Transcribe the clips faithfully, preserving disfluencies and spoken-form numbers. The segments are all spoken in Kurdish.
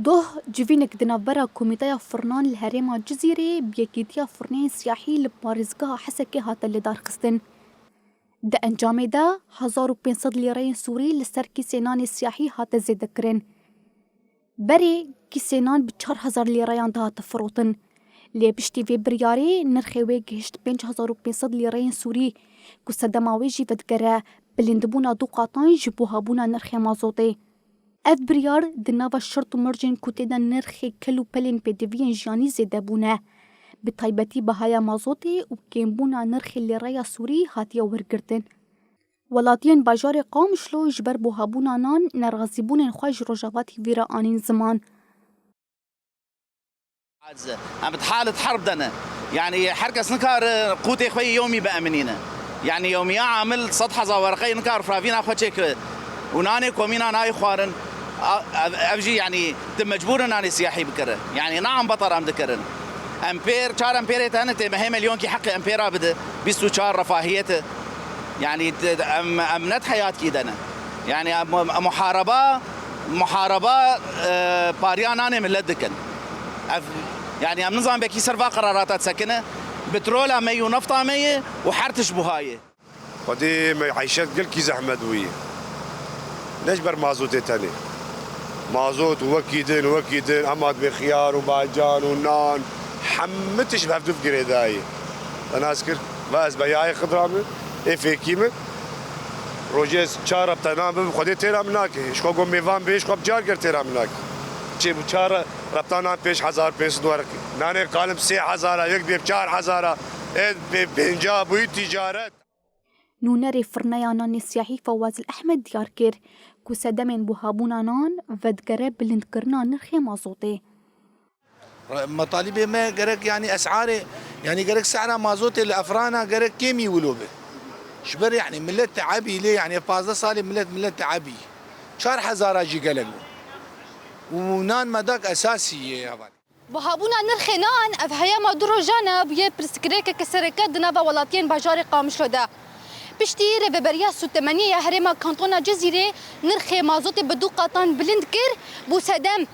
Doh civînek di navbera Komîteya Firnan li herêma Cizîrê bi Yekîtiya Firneyên Siyahî li parêzgeha Hesekê hate lidarxistin. Di encamê de hezar û pênc sed lîreyên Sûrî li ser kîsê nanê siyahî hate zêdekirin. Berê kîsê nan bi çar hezar lîreyan dihate firotin. Lê piştî vê biryarê nirxê wê gihişt pênc hezar û pênc sed lîreyên Sûrî, ku sedema wê jî vedigere bilindbûna du qatan ji buhabûna nirxê mazotê. Ev biryar di nava şert û mercên ku tê de nirxê kel û pelên pêdiviyên jiyanî zêde bûne. Bi taybetî bihaya mazotê û kêmbûna nirxê lîreya Sûrî hatiye wergirtin. Welatiyên bajarê Qamişlo ji ber buhabûna nan nerazîbûnên xwe ji Rojava T V re anîn ziman. Em bi halê herb de ne. Yanî her kes nikare qûtê xwe yê yewmî bieminîne. Yanî yewmiya amil sed hezar werqeyê nikare firavîna xwe çêke û nanê komîna nayê xwarin. A-, ev, ev jî yanî tu mecbûr in nanê siyahî bikire. Yanî ne em betal em dikirin. Empêr, çar empêrê te hene tê mehê milyonkî heqê empêra bide. Bîst û çar refahiyet e. Yanî, d-, d-, em, em ne di heyatkî de ne. Yanî, em, em muhareba, muhareba, e, pariya nanê millet dikin. Ev, yanî, em nizanin belkî ser va qerarata disekine. Petrola me yê û nefta me yê û her tişt buha ye. Xwedê me eyşet gelkî zehmet bûye. Ne ji ber mazotê tenê. Mazot û wekî din, wekî din, ema dibê xiyar û bacan û nan, hemû tişt bi hevdûv girêdayî. Te nas kir, va ez beyayê xidra min, ê fêkî min. Rojê ez çar rebta nan bibim, Xwedê têra min nake. Ji xwe got mêvan bê, ji xwe bi car ger têra min nake. Çêbû çar rebta nan pênc hezar pênc sed werqî. Nanê qalim sê hezara, yek dibê bi çar hezara. Ê dibê pênca bûyî ticaret. Nûnerê firneya nanê siyahî Fawazil Ehmed diyar kir ku sedemên buhabûna nan vedigere bilindkirina nirxê mazotê. Metalîbê me gerek, yanî esarê, yanî gerek sehra mazotê li efrana gerek kêmî wilo be. Ji ber, yanî millet teebî lê, yanî pazdeh salê millet, millet teebî. Çar hezara jî gelek bû. Û nan me dak esasî yê hevalê. Buhabûna nirxê nan ev heyama du rojan e bûye pirsgirêkeke sereke di nava welatiyên bajarê Qamişlo de. Piştî Rêveberiya Sûdtemeniyê ya Herêma Kantona Cizîrê nirxê mazotê bi du qatan bilind kir, bû sedem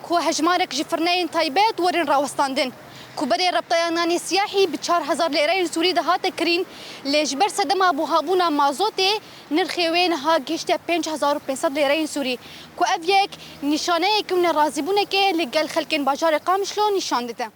ku hejmarek ji firneyên taybet werin rawestandin. Ku berê rebtaya nanê siyahî bi çar hezar lêreyên Sûrî dihate kirîn, lê ji ber sedema buhabûna mazotê nirxê wê niha gihişte pênc hezar û pênc sed lêreyên Sûrî. Ku ev yek nîşaneyek û nerazîbûnekê li gel xelkên bajarê Qamişlo nîşan dide.